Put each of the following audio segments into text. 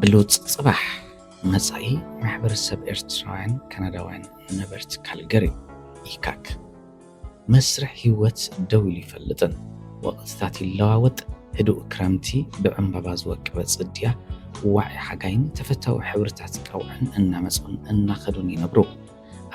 ብሉጽ ጽባሕ። መጻኢ ማሕበረሰብ ኤርትራውያን ካናዳውያን ነበርቲ ካልገሪ፣ ኢካክ። መስርሕ ህይወት ደው ኢሉ ይፈልጥን። ወቕትታት ይለዋወጥ። ህዱእ ክረምቲ ብዕምባባ ዝወቀበ ጽድያ፣ ዋዒ ሓጋይን ተፈታዊ ሕብርታት ቀውዕን እናመጹን እናኸዱን ይነብሩ።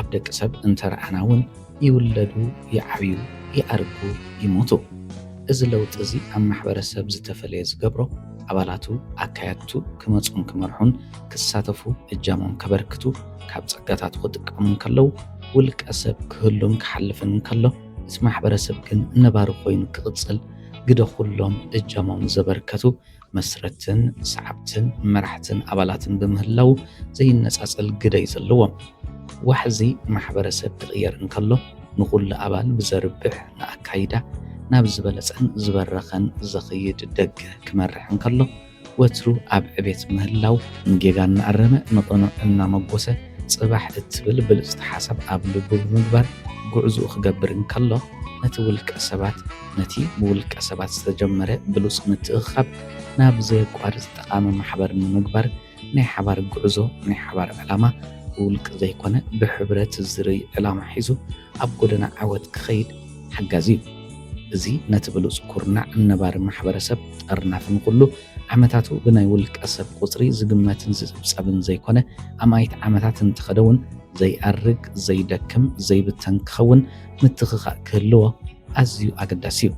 ኣብ ደቂ ሰብ እንተረኣና እውን ይውለዱ፣ ይዓብዩ፣ ይኣርጉ፣ ይሞቱ። እዚ ለውጢ እዚ ኣብ ማሕበረሰብ ዝተፈለየ ዝገብሮ ኣባላቱ፣ ኣካያድቱ ክመጹን ክመርሑን ክሳተፉ፣ እጃሞም ከበርክቱ፣ ካብ ጸጋታቱ ክጥቀሙ እንከለዉ፣ ውልቀ ሰብ ክህሉን ክሓልፍን እንከሎ፣ እቲ ማሕበረሰብ ግን ነባሪ ኮይኑ ክቕጽል ግደ ኩሎም እጃሞም ዘበርከቱ መስረትን ሰዓብትን መራሕትን ኣባላትን ብምህላዉ ዘይነጻጸል ግደ እዩ ዘለዎም። ዋሕዚ ማሕበረሰብ ክቕየር እንከሎ ንኹሉ ኣባል ብዘርብሕ ንኣካይዳ ናብ ዝበለጸን ዝበረኸን ዘኽይድ ደገ ክመርሕ እንከሎ ወትሩ ኣብ ዕቤት ምህላው ንጌጋ እናኣረመ ንቕኑዕ እናመጎሰ ጽባሕ እትብል ብልጽቲ ሓሳብ ኣብ ልቡ ብምግባር ጉዕዞኡ ክገብር እንከሎ ነቲ ውልቀ ሰባት ነቲ ብውልቀ ሰባት ዝተጀመረ ብሉጽ ምትእኽኻብ ናብ ዘየቋርጽ ጠቓሚ ማሕበር ንምግባር ናይ ሓባር ጉዕዞ፣ ናይ ሓባር ዕላማ ብውልቂ ዘይኮነ ብሕብረት ዝርኢ ዕላማ ሒዙ ኣብ ጎደና ዓወት ክኸይድ ሓጋዚ እዩ። እዚ ነቲ ብሉጽ ኩርናዕ ነባሪ ማሕበረሰብ ጠርናፊ ንኹሉ ዓመታቱ ብናይ ውልቀ ሰብ ቁጽሪ ዝግመትን ዝጽብጸብን ዘይኮነ ኣማኢት ዓመታት እንተኸደ እውን ዘይኣርግ፣ ዘይደክም፣ ዘይብተን ክኸውን ምትኽኻእ ክህልዎ ኣዝዩ ኣገዳሲ እዩ።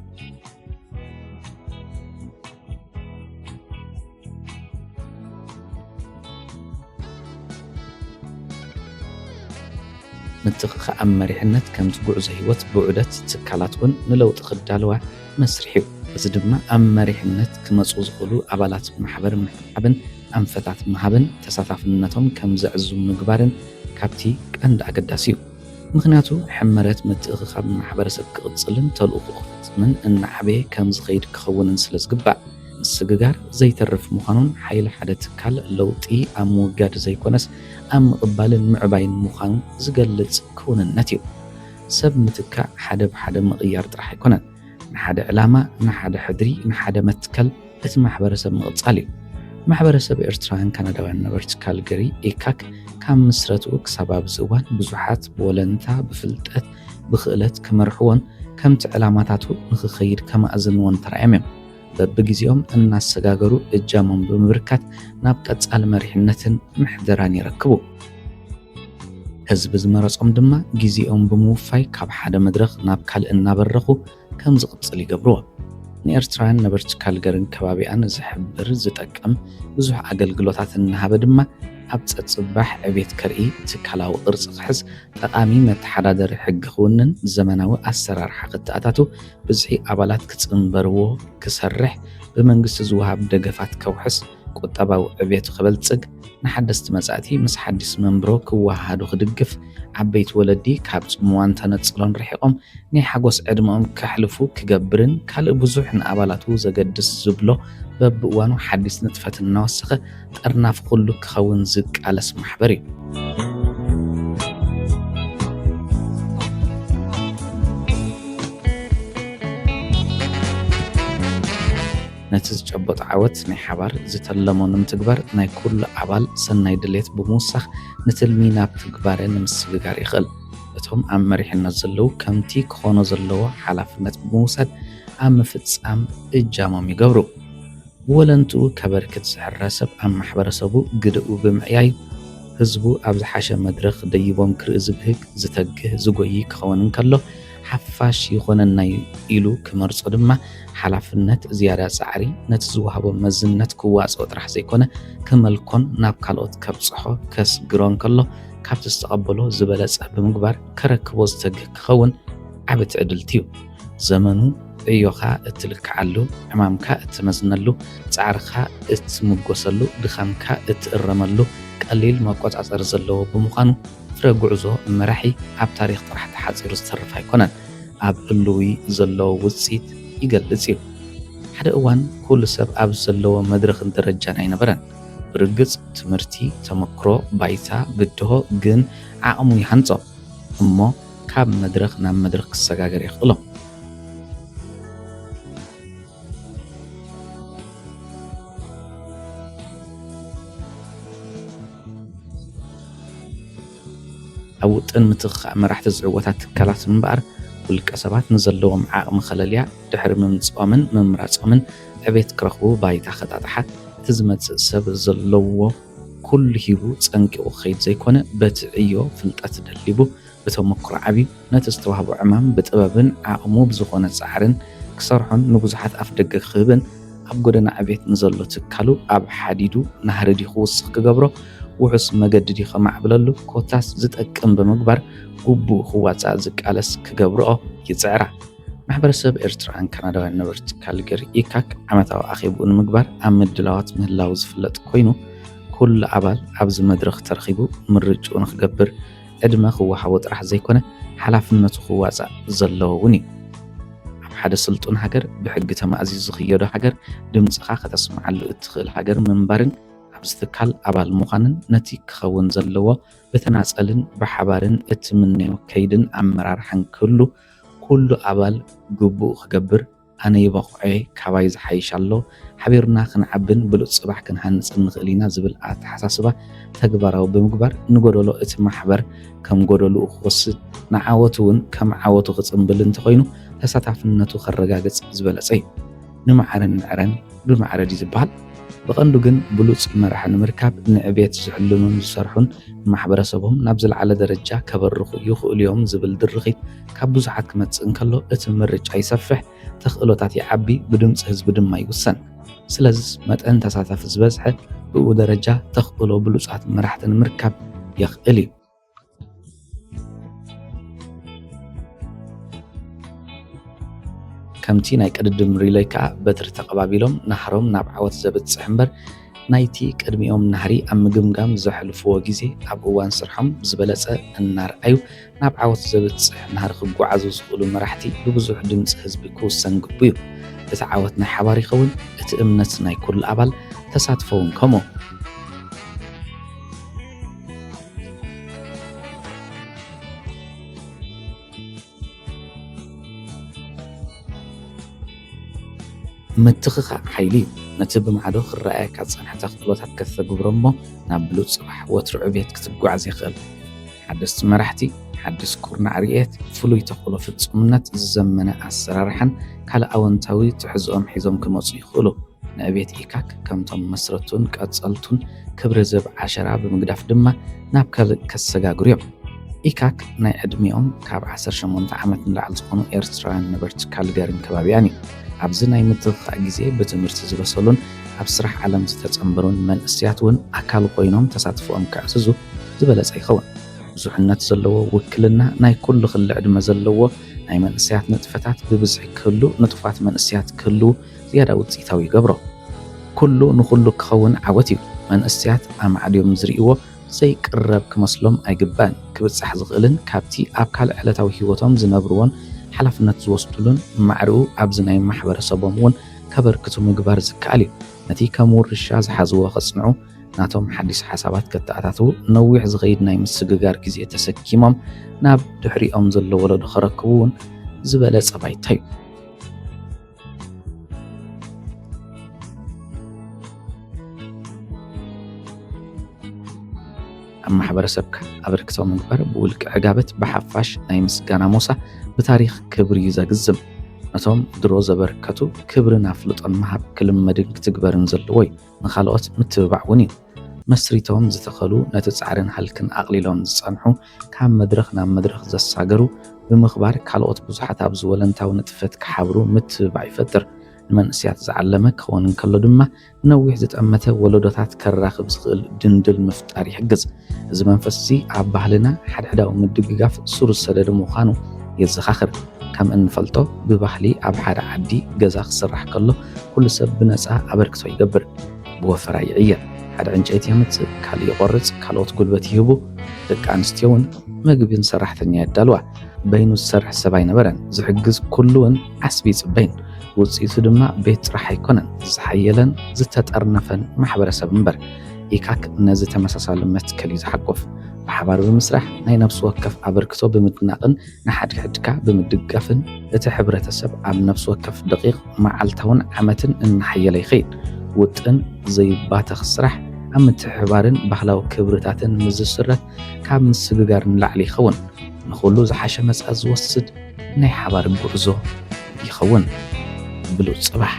ምትኽኻእ ኣብ መሪሕነት ከምቲ ጉዕዞ ህይወት ብዑደት ትካላት እውን ንለውጢ ክዳለዋ መስርሕ እዩ። እዚ ድማ ኣብ መሪሕነት ክመፁ ዝኽእሉ ኣባላት ማሕበር ምሕብሓብን ኣንፈታት ምሃብን ተሳታፍነቶም ከም ዘዕዙ ምግባርን ካብቲ ቀንዲ ኣገዳሲ እዩ። ምኽንያቱ ሕመረት ምትእኽኻብ ማሕበረሰብ ክቕፅልን ተልእኾ ክፍፅምን እናዓበየ ከም ዝኸይድ ክኸውንን ስለ ዝግባእ። ምስግጋር ዘይተርፍ ምዃኑን ሓይሊ ሓደ ትካል ለውጢ ኣብ ምውጋድ ዘይኮነስ ኣብ ምቕባልን ምዕባይን ምዃኑ ዝገልጽ ክውንነት እዩ። ሰብ ምትካእ ሓደ ብሓደ ምቕያር ጥራሕ ኣይኮነን። ንሓደ ዕላማ፣ ንሓደ ሕድሪ፣ ንሓደ መትከል እቲ ማሕበረሰብ ምቕጻል እዩ። ማሕበረሰብ ኤርትራውያን ካናዳውያን ነበርቲ ካልገሪ፣ ኤካክ፣ ካብ ምስረትኡ ክሳብ ኣብዚ እዋን ብዙሓት ብወለንታ፣ ብፍልጠት፣ ብኽእለት ክመርሕዎን ከምቲ ዕላማታቱ ንኽኸይድ ከማእዝንዎን ተራእዮም እዮም። በብግዜኦም እናሰጋገሩ እጃሞም ብምብርካት ናብ ቀጻሊ መሪሕነትን ምሕደራን የረክቡ። ህዝቢ ዝመረጾም ድማ ግዜኦም ብምውፋይ ካብ ሓደ መድረኽ ናብ ካልእ እናበረኹ ከም ዝቕጽል ይገብርዎ። ንኤርትራውያን ነበርቲ ካልገርን ከባቢኣን ዝሕብር ዝጠቅም ብዙሕ ኣገልግሎታት እናሃበ ድማ ኣብ ጸጽባሕ ዕቤት ከርኢ፣ ትካላዊ ቅርጺ ክሕዝ፣ ጠቓሚ መተሓዳደሪ ሕጊ ክውንን፣ ዘመናዊ ኣሰራርሓ ክተኣታቱ፣ ብዝሒ ኣባላት ክጽንበርዎ ክሰርሕ፣ ብመንግስቲ ዝወሃብ ደገፋት ከውሕስ፣ ቁጠባዊ ዕቤቱ ከበልጽግ፣ ንሓደስቲ መጻእቲ ምስ ሓዲስ መንብሮ ክወሃሃዱ ክድግፍ፣ ዓበይቲ ወለዲ ካብ ጽምዋን ተነጽሎን ርሒቖም ናይ ሓጎስ ዕድመኦም ከሕልፉ ክገብርን ካልእ ብዙሕ ንኣባላቱ ዘገድስ ዝብሎ በብእዋኑ ሓዲስ ንጥፈት እናወሰኸ ጠርናፊ ኩሉ ክኸውን ዝቃለስ ማሕበር እዩ። ነቲ ዝጨበጦ ዓወት ናይ ሓባር ዝተለሞ ንምትግባር ናይ ኩሉ ኣባል ሰናይ ድሌት ብምውሳኽ ንትልሚ ናብ ትግባረ ንምስግጋር የኽእል። እቶም ኣብ መሪሕነት ዘለዉ ከምቲ ክኾኖ ዘለዎ ሓላፍነት ብምውሳድ ኣብ ምፍጻም እጃሞም ይገብሩ። ብወለንትኡ ከበርክት ዝሕረ ሰብ ኣብ ማሕበረሰቡ ግደኡ ብምዕያዩ ህዝቡ ኣብ ዝሓሸ መድረኽ ደይቦም ክርኢ ዝብህግ፣ ዝተግህ፣ ዝጎዪ ክኸውን እንከሎ ሓፋሽ ይኾነና'ዩ ኢሉ ክመርጾ ድማ ሓላፍነት ዝያዳ ጻዕሪ ነቲ ዝወሃቦ መዝነት ክዋጽኦ ጥራሕ ዘይኮነ ክመልኮን ናብ ካልኦት ከብጽሖ ከስግሮ እንከሎ ካብቲ ዝተቐበሎ ዝበለጸ ብምግባር ከረክቦ ዝተግህ ክኸውን ዓቢ ትዕድልቲ እዩ። ዘመኑ ዕዮኻ እትልክዓሉ፣ ዕማምካ እትመዝነሉ፣ ጻዕርኻ እትምጎሰሉ፣ ድኻምካ እትእረመሉ ቀሊል መቆጻጸሪ ዘለዎ ብምዃኑ ፍረ ጉዕዞ መራሒ ኣብ ታሪኽ ጥራሕ ተሓጺሩ ዝተርፍ ኣይኮነን፣ ኣብ ህልዊ ዘሎ ውጽኢት ይገልጽ እዩ። ሓደ እዋን ኩሉ ሰብ ኣብ ዘለዎ መድረኽን ደረጃን ኣይነበረን። ብርግጽ ትምህርቲ፣ ተመክሮ፣ ባይታ፣ ብድሆ ግን ዓቕሙ ይሃንጾ። እሞ ካብ መድረኽ ናብ መድረኽ ክሰጋገር የኽእሎ። ውጥን ምትኽኻእ መራሕቲ ዝዕወታ ትካላት እምበኣር፣ ውልቀ ሰባት ንዘለዎም ዓቕሚ ከለልያ ድሕሪ ምምፅኦምን ምምራፆምን ዕቤት ክረኽቡ ባይታ ከጣጥሓ፣ እቲ ዝመፅእ ሰብ ዘለዎ ኩሉ ሂቡ ፀንቂቑ ክኸይድ ዘይኮነ፣ በቲ ዕዮ ፍልጠት ደሊቡ ብተመክሮ ዓብዩ ነቲ ዝተዋህቦ ዕማም ብጥበብን ዓቕሙ ብዝኾነ ፃዕርን ክሰርሖን ንብዙሓት ኣፍ ደገ ክህብን ኣብ ጎደና ዕቤት ንዘሎ ትካሉ ኣብ ሓዲዱ ናህሪ ድዩ ክውስኽ ክገብሮ፣ ውሑስ መገዲ ድዩ ከማዕብለሉ፣ ኮታስ ዝጠቅም ብምግባር ግቡእ ክዋፃእ ዝቃለስ ክገብርኦ ይፅዕራ። ማሕበረሰብ ኤርትራውያን ካናዳውያን ነበርቲ ካልገሪ ኢካክ ዓመታዊ ኣኼብኡ ንምግባር ኣብ ምድላዋት ምህላው ዝፍለጥ ኮይኑ፣ ኩሉ ኣባል ኣብዚ መድረኽ ተረኺቡ ምርጭኡ ንክገብር ዕድመ ክወሃቦ ጥራሕ ዘይኮነ ሓላፍነቱ ክዋፃእ ዘለዎ እውን እዩ። ኣብ ሓደ ስልጡን ሃገር ብሕጊ ተማእዚዙ ዝኽየዶ ሃገር ድምፅኻ ከተስምዓሉ እትኽእል ሃገር ምንባርን ኣብዚ ትካል ኣባል ምዃንን ነቲ ክኸውን ዘለዎ ብተናፀልን ብሓባርን እትምነዮ ከይድን ኣመራርሓን ክህሉ ኩሉ ኣባል ግቡእ ክገብር ኣነ ይበቕዖ እየ፣ ካባይ ዝሓይሽ ኣሎ፣ ሓቢርና ክንዓብን ብሉፅ ፅባሕ ክንሃንፅን ንኽእል ኢና ዝብል ኣተሓሳስባ ተግባራዊ ብምግባር ንጎደሎ እቲ ማሕበር ከም ጎደልኡ ክወስድ ንዓወቱ እውን ከም ዓወቱ ክፅምብል እንተኾይኑ ተሳታፍነቱ ከረጋግፅ ዝበለፀ እዩ። ንማዕረን ንዕረን ብማዕረ ድዩ ዝበሃል? ብቐንዱ ግን ብሉፅ መራሒ ንምርካብ ንዕቤት ዝሕልኑን ዝሰርሑን ማሕበረሰቦም ናብ ዝለዓለ ደረጃ ከበርኹ ይኽእሉ እዮም ዝብል ድርኺት ካብ ብዙሓት ክመፅእ እንከሎ እቲ ምርጫ ይሰፍሕ፣ ተኽእሎታት ይዓቢ፣ ብድምፂ ህዝቢ ድማ ይውሰን። ስለዚስ መጠን ተሳታፊ ዝበዝሐ ብኡ ደረጃ ተኽእሎ ብሉፃት መራሕቲ ንምርካብ የኽእል እዩ። ከምቲ ናይ ቅድድም ሪለይ ከኣ በትሪ ተቐባቢሎም ናህሮም ናብ ዓወት ዘብጽሕ እምበር ናይቲ ቅድሚኦም ናህሪ ኣብ ምግምጋም ዘሕልፍዎ ግዜ ኣብ እዋን ስርሖም ዝበለጸ እናርኣዩ ናብ ዓወት ዘብጽሕ ናህሪ ክጓዓዙ ዝኽእሉ መራሕቲ ብብዙሕ ድምጺ ህዝቢ ክውሰን ግቡ እዩ። እቲ ዓወት ናይ ሓባር ይኸውን፣ እቲ እምነት ናይ ኩሉ ኣባል፣ ተሳትፎ እውን ከምኡ። ምትኽኻእ ሓይሊ እዩ። ነቲ ብማዕዶ ክረኣየካ ዝጸንሐ ተኽእሎታት ከተተግብሮ እሞ ናብ ብሉጽ ጽባሕ ወትሩ ዕቤት ክትጓዓዝ የኽእል። ሓደስቲ መራሕቲ፣ ሓድስ ኩርናዕ ርእየት፣ ፍሉይ ተኽእሎ ፍጹምነት፣ ዝዘመነ ኣሰራርሓን ካልእ ኣወንታዊ ትሕዝኦም ሒዞም ክመጹ ይኽእሉ። ንዕቤት ኢካክ ከምቶም መስረቱን ቀጸልቱን ክብሪ ዝህብ ዓሸራ ብምግዳፍ ድማ ናብ ካልእ ከሰጋግሩ እዮም። ኢካክ ናይ ዕድሚኦም ካብ ዓሰርተ ሸሞንተ ዓመት ንላዕሊ ዝኾኑ ኤርትራውያን ነበርቲ ካልጋሪን ከባቢኣን እዩ። ኣብዚ ናይ ምትኽኻእ ግዜ ብትምህርቲ ዝበሰሉን ኣብ ስራሕ ዓለም ዝተጸንበሩን መንእሰያት እውን ኣካል ኮይኖም ተሳትፎኦም ከዕዝዙ ዝበለጸ ይኸውን። ብዙሕነት ዘለዎ ውክልና ናይ ኩሉ ክሊ ዕድመ ዘለዎ ናይ መንእሰያት ንጥፈታት ብብዝሒ ክህሉ፣ ንጡፋት መንእሰያት ክህልዉ ዝያዳ ውጽኢታዊ ይገብሮ። ኩሉ ንኹሉ ክኸውን ዓወት እዩ። መንእሰያት ኣማዕድዮም ዝርእይዎ ዘይቅረብ ክመስሎም ኣይግባእን። ክብጻሕ ዝኽእልን ካብቲ ኣብ ካልእ ዕለታዊ ህይወቶም ዝነብርዎን ሓላፍነት ዝወስዱሉን ማዕርኡ ኣብዚ ናይ ማሕበረሰቦም እውን ከበርክቱ ምግባር ዝከኣል እዩ። ነቲ ከም ውርሻ ዝሓዝዎ ከጽንዑ፣ ናቶም ሓዲስ ሓሳባት ከተኣታትዉ ነዊሕ ዝኸይድ ናይ ምስግጋር ግዜ ተሰኪሞም ናብ ድሕሪኦም ዘሎ ወለዶ ከረክቡ እውን ዝበለጸ ባይታ እዩ። ኣብ ማሕበረሰብካ ኣበርክቶ ምግባር ብውልቂ ዕጋበት ብሓፋሽ ናይ ምስጋና ሞሳ ብታሪኽ ክብሪ እዩ ዘግዝም። ነቶም ድሮ ዘበርከቱ ክብርን ኣፍልጦን ምሃብ ክልመድን ክትግበርን ዘለዎ እዩ። ንኻልኦት ምትብባዕ እውን እዩ። መስሪቶም ዝተኸሉ ነቲ ጻዕርን ሃልክን ኣቕሊሎም ዝጸንሑ ካብ መድረኽ ናብ መድረኽ ዘሳገሩ ብምኽባር ካልኦት ብዙሓት ኣብዚ ወለንታዊ ንጥፈት ክሓብሩ ምትብባዕ ይፈጥር። ንመንእሰያት ዝዓለመ ክኸውን እንከሎ ድማ ነዊሕ ዝጠመተ ወለዶታት ከራኽብ ዝኽእል ድንድል ምፍጣር ይሕግዝ። እዚ መንፈስ እዚ ኣብ ባህልና ሓድሕዳዊ ምድግጋፍ ሱር ዝሰደደ ምዃኑ የዘኻኽር። ከም እንፈልጦ ብባህሊ ኣብ ሓደ ዓዲ ገዛ ክስራሕ ከሎ ኩሉ ሰብ ብነጻ ኣበርክቶ ይገብር። ብወፈራ ይዕየር። ሓደ ዕንጨይቲ የምጽእ፣ ካልእ ይቖርጽ፣ ካልኦት ጉልበት ይህቡ። ደቂ ኣንስትዮ እውን ምግብን ሰራሕተኛ የዳልዋ። በይኑ ዝሰርሕ ሰብ ኣይነበረን። ዝሕግዝ ኩሉ እውን ዓስቢ ይጽበይን። ውጽኢቱ ድማ ቤት ጥራሕ ኣይኮነን፣ ዝሓየለን ዝተጠርነፈን ማሕበረሰብ እምበር። ኢካክ ነዚ ተመሳሳሊ መትከል እዩ ዝሓቁፍ። ብሓባር ብምስራሕ ናይ ነፍሲ ወከፍ ኣበርክቶ ብምድናቕን ንሓድሕድካ ብምድጋፍን እቲ ሕብረተሰብ ኣብ ነፍሲ ወከፍ ደቂቕ መዓልታውን ዓመትን እናሓየለ ይኸይድ። ውጥን ዘይባተኽ ስራሕ ኣብ ምትሕባርን ባህላዊ ክብርታትን ምስ ዝስረት ካብ ምስግጋር ንላዕሊ ይኸውን። ንኹሉ ዝሓሸ መጻኢ ዝወስድ ናይ ሓባር ጉዕዞ ይኸውን። ብሉጽ ጽባሕ።